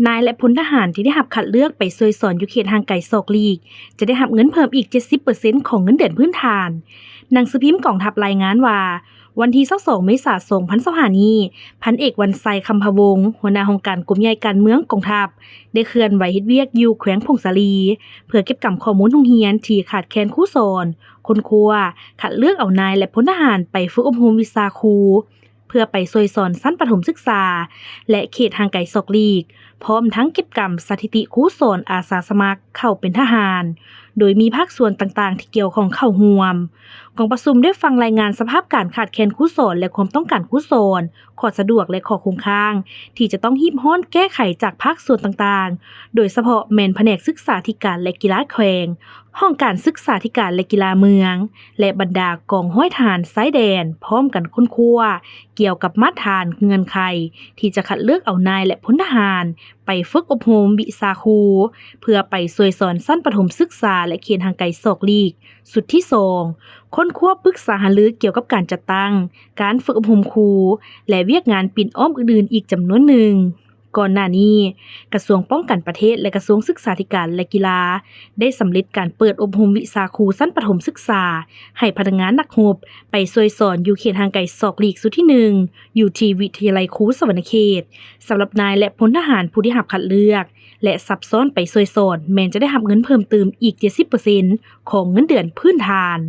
ນາຍ ແລະ ພົນທະຫານທີ່ໄດ້ຮັບຄັດເລືອກໄປຊ່ວຍສອນຢູ່ເຂດຫ່າງໄກສອກຫຼີກ ຈະໄດ້ຮັບເງິນເພີ່ມອີກ ເຈັດສິບເປີເຊັນ ຂອງເງິນເດືອນພື້ນຖານ. ໜັງສືພິມກອງທັບລາຍງານວ່າ ວັນທີ ຊາວສອງ ເມສາ ສອງພັນຊາວຫ້າ ນີ້, ພັນເອກ ວັນໄຊ ຄຳພະວົງ ຫົວໜ້າຫ້ອງການກົມໃຫຍ່ການເມືອງກອງທັບ ໄດ້ເຄື່ອນໄຫວເຮັດວຽກຢູ່ແຂວງຜົ້ງສາລີ ເພື່ອເກັບກຳຂໍ້ມູນໂຮງຮຽນທີ່ຂາດແຄນຄູສອນ, ຄົ້ນຄວ້າ, ຄັດເລືອກເອົານາຍ ແລະ ພົນທະຫານໄປຝຶກອົບຮົມວິຊາຄູ ເພື່ອໄປຊ່ວຍສອນຊັ້ນປະຖົມສຶກສາ ແລະ ເຂດຫ່າງໄກສອກຫຼີກ, ພ້ອມທັງເກັບກຳສະຖິຕິຄູສອນອາສາສະໝັກເຂົ້າເປັນທະຫານ, ໂດຍມີພາກສ່ວນຕ່າງໆທີ່ກ່ຽວຂ້ອງເຂົ້າຮ່ວມ. ກອງປະຊຸມໄດ້ຟັງລາຍງານສະພາບການຂາດແຄນຄູສອນ ແລະ ຄວາມຕ້ອງການຄູສອນ, ຂໍ້ສະດວກ ແລະ ຂໍ້ຄົງຄ້າງ ທີ່ຈະຕ້ອງຮີບຮ້ອນແກ້ໄຂຈາກພາກສ່ວນຕ່າງໆ, ໂດຍສະເພາະແມ່ນພະແນກສຶກສາທິການ ແລະ ກິລາແຂວງ, ຫ້ອງການສຶກສາທິການ ແລະ ກິລາເມືອງ ແລະ ບັນດາກອງຮ້ອຍທະຫານຊາຍແດນ ພ້ອມກັນຄົ້ນຄວ້າກ່ຽວກັບມາດຖານເງື່ອນໄຂທີ່ຈະຄັດເລືອກເອົານາຍ ແລະ ພົນທະຫານໄປຝຶກອົບຮົມວິຊາຄູ ເພື່ອໄປຊ່ວຍສອນຊັ້ນປະຖົມສຶກສາ ແລະ ເຂດຫ່າງໄກສອກຫຼີກ. ຊຸດທີສອງ, ຄົ້ນຄວ້າປຶກສາຫາລືກ່ຽວກັບການຈັດຕັ້ງ, ການຝຶກອົບຮົມຄູ ແລະ ວຽກງານປິ່ນອ້ອມອື່ນໆອີກຈຳນວນໜຶ່ງ. ກ່ອນໜ້ານີ້, ກະຊວງປ້ອງກັນປະເທດ ແລະ ກະຊວງສຶກສາທິການ ແລະ ກິລາ ໄດ້ສຳເລັດການເປີດອົບຮົມວິຊາຄູຊັ້ນປະຖົມສຶກສາ ໃຫ້ພະນັກງານນັກຮົບໄປຊ່ວຍສອນຢູ່ເຂດຫ່າງໄກສອກຫຼີກຊຸດທີໜຶ່ງ ຢູ່ທີ່ວິທະຍາໄລຄູສະຫວັນນະເຂດ ສຳລັບນາຍ ແລະ ພົນທະຫານຜູ້ທີ່ຮັບຄັດເລືອກ ແລະ ສັບຊ້ອນໄປຊ່ວຍສອນ ແມ່ນຈະໄດ້ຮັບເງິນເພີ່ມຕື່ມອີກ ເຈັດສິບເປີເຊັນ ຂອງເງິນເດືອນພື້ນຖານ.